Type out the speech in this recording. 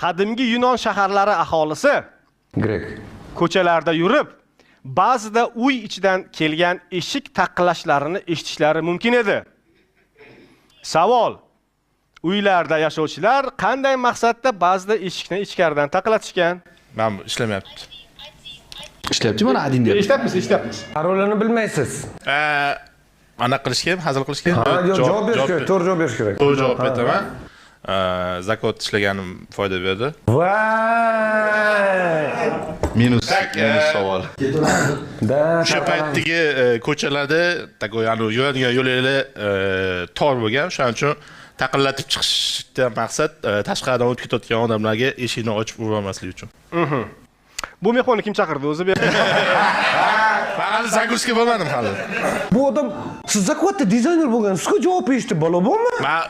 Qadimgi Yunon shaharlari aholisi Grek. ko'chalarda yurib, ba'zida uy ichidan kelgan eshik taqillashlarini eshitishlari mumkin edi. Savol: Uylarda yashovchilar qanday maqsadda ba'zida eshikni ichkaridan taqillatishgan? Mana bu ishlamayapti. Ishlayapti, mana один deyapti. Eshityapmiz, eshityapmiz. Parolini bilmaysiz. Anaqa qilish kerak, hazil qilish kerak. Ha, yo'q, javob berish kerak, to'g'ri javob berish kerak. To'g'ri javob beraman. Zakot ishlaganim foyda berdi. Voy! Minus, minus savol. Да. O'sha paytdagi ko'chalarda такой anavi yuradigan yo'laklar tor bo'lgan, o'shaning uchun taqillatib chiqishdan maqsad tashqaridan o'tib ketayotgan odamlarga eshikni ochib urolmaslik uchun. Bu mehmonni kim chaqirdi o'zi? Man hali загрузка bo'lmadim hali. Bu odam, siz zakotda dizayner bo'lgansiz-ku, javob berishdi, balo bormi? Man